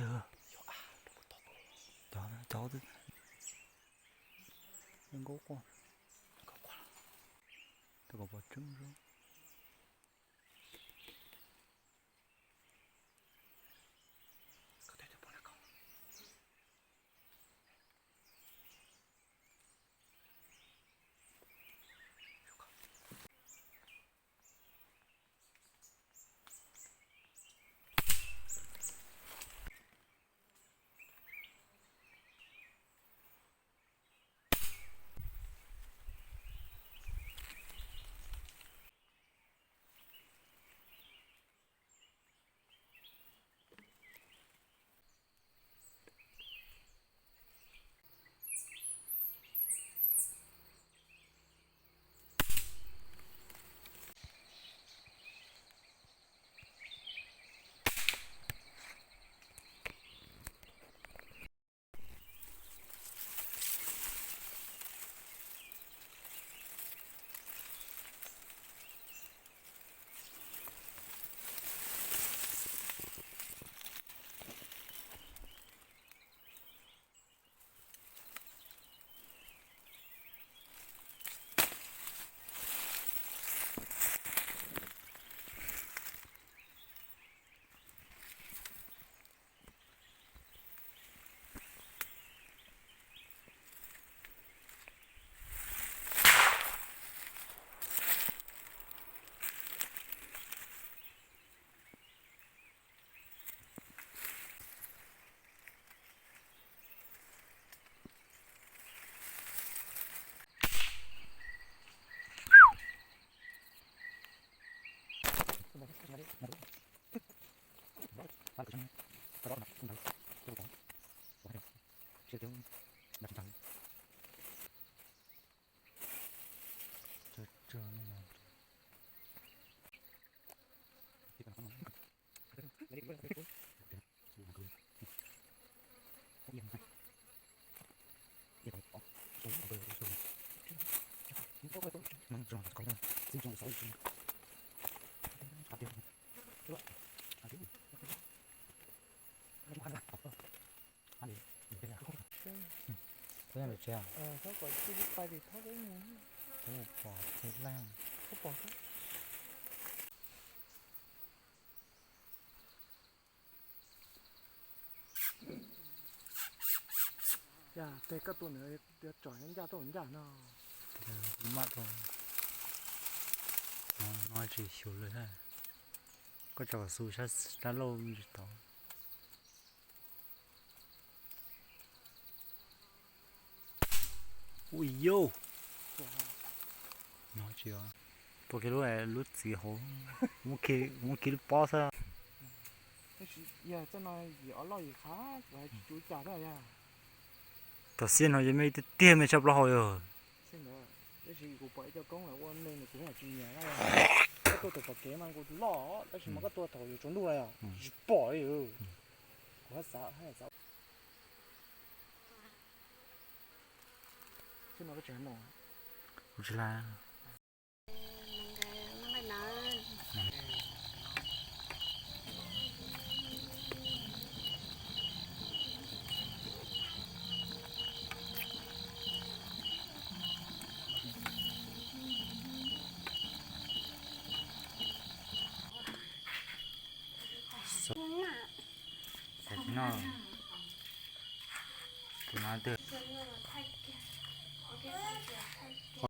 Cov, cov, zoo nkauj quaj. Rau kom pom tseeb zoo. Peb mus tsev, peb mus pom txhij leej. Yog tes koj tua ntawd yuav tsom ncaj tuaj ncaj no. Kuv maj rau no, no tsis xyuv lawm thiab. Koj tsom xu sab laug tsis tau. Ui yauj, no tsis, tua kiag lub, lub txiv hauv, muab kiag lub pob xwb. Yog txoj no yim ob loj yim qhab kuv hais tsis cuv cas thiab yog. Tom xiab no yog me tiag tiag me tshaj plaub hau yog. Tab sis kuv pom ib co koob lawv ua me nws kuv yeej tsis nyiam na. Koj tua thaum pom kev mas kuv loj, tab sis mas koj tua thaum yuav tsaus ntuj na yog tsis pom li. Kuv xav, xav. Kuv tsis hais. Xav no, tus no twg.